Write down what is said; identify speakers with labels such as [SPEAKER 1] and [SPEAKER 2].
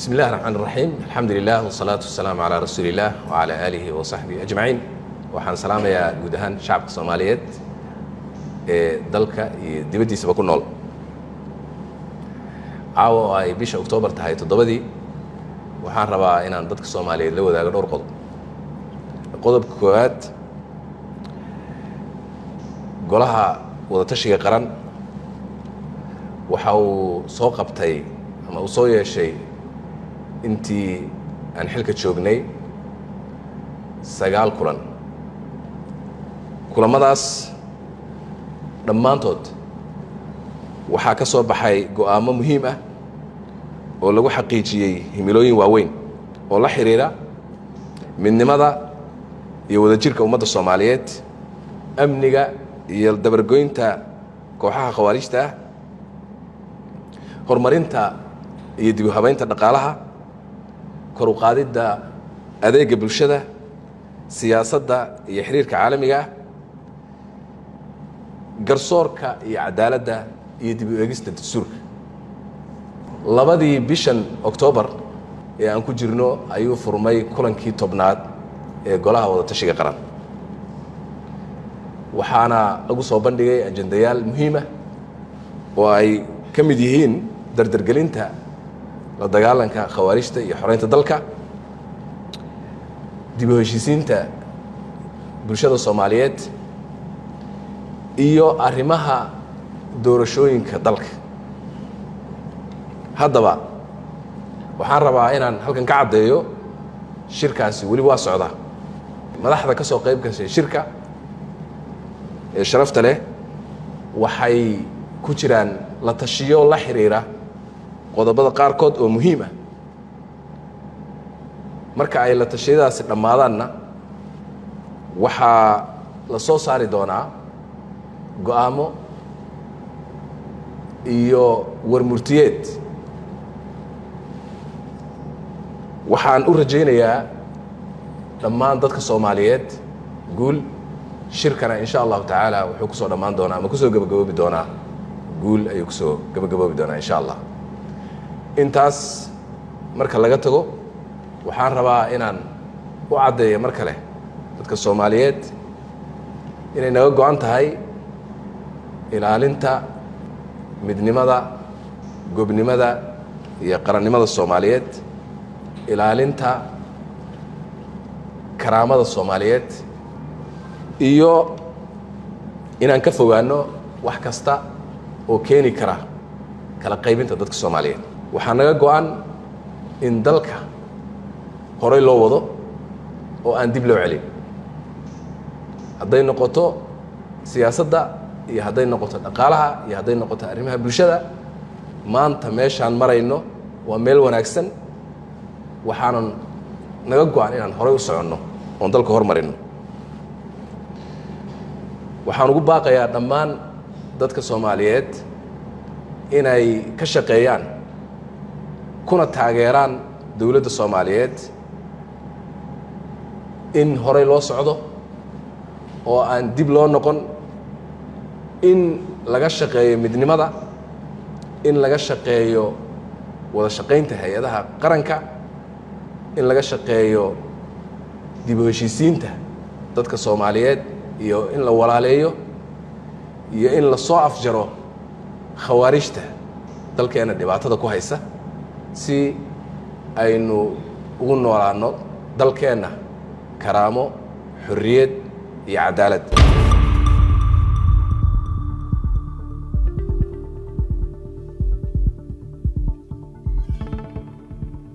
[SPEAKER 1] Bismi illahi raxmaan raxiim, alxamdu lilah, wasalaatu wasalaamu calaa rasuuli illah wacalaa aalihi wa saxbihi ajmaciin. Waxaan salaamayaa guud ahaan shacabka Soomaaliyeed ee dalka iyo dibaddiisaba ku nool. Caawa oo ay bisha Oktoobar tahay 7-dii, waxaan rabaa inaan dadka Soomaaliyeed la wadaago dhowr qodob. Qodobka koowaad, Golaha Wadatashiga Qaran waxa uu soo qabtay ama uu soo yeeshay intii aan xilka joognay 9 kulan. Kulamadaas dhammaantood waxaa ka soo baxay go'aamo muhiim ah oo lagu xaqiijiyey himilooyin waaweyn oo la xiriira midnimada iyo wadajirka ummadda Soomaaliyeed, amniga iyo dabargoynta kooxaha khawaarijta ah, horumarinta iyo dib u habaynta dhaqaalaha, kor u qaadidda adeegga bulshada, siyaasadda iyo xiriirka caalamiga ah, garsoorka iyo cadaaladda, iyo dib u eegista dastuurka. 2-dii bishan Oktoobar ee aan ku jirno ayuu furmay kulankii 10aad ee Golaha Wadatashiga Qaran, waxaana lagu soo bandhigay ajendayaal muhiima oo ay ka mid yihiin dardargelinta la dagaalanka khawaarijta iyo xoreynta dalka, dib u heshiisiinta bulshada Soomaaliyeed, iyo arrimaha doorashooyinka dalka. Haddaba, waxaan rabaa inaan halkan ka caddeeyo shirkaasi weli waa socdaa. Madaxda ka soo qayb gashay shirka ee sharafta leh waxay ku jiraan la tashiyo la xiriira qodobada qaarkood oo muhiim ah. Marka ay la tashiyadaasi dhammaadaanna, waxaa la soo saari doonaa go'aamo iyo warmurtiyeed. Waxaan u rajaynayaa dhammaan dadka Soomaaliyeed guul. Shirkana, insha Allahu tacaala, wuxuu kusoo dhammaan doonaa ama kusoo gabagaboobi doonaa guul ayuu kusoo gabagaboobi doonaa, insha Allah. Intaas marka laga tago, waxaan rabaa inaan u caddeeyo mar kale dadka Soomaaliyeed inay naga go'an tahay ilaalinta midnimada, gobnimada iyo qarannimada Soomaaliyeed, ilaalinta karaamada Soomaaliyeed, iyo inaan ka fogaanno wax kasta oo keeni kara kala qaybinta dadka Soomaaliyeed. Waxaa naga go'an in dalka horay loo wado oo aan dib loo celin, hadday noqoto siyaasadda iyo hadday noqoto dhaqaalaha iyo hadday noqoto arrimaha bulshada. Maanta meeshaan marayno waa meel wanaagsan, waxaanan naga go'an inaan horay u soconno oon dalka hormarino. Waxaan ugu baaqayaa dhammaan dadka Soomaaliyeed inay ka shaqeeyaan kuna taageeraan dowladda Soomaaliyeed in horay loo socdo oo aan dib loo noqon, in laga shaqeeyo midnimada, in laga shaqeeyo wada shaqaynta hay-adaha qaranka, in laga shaqeeyo dib u heshiisiinta dadka Soomaaliyeed iyo in la walaaleeyo, iyo in la soo afjaro khawaarijta dalkeena dhibaatada ku haysa, si aynu ugu noolaanno dalkeenna karaamo, xorriyad iyo cadaalad.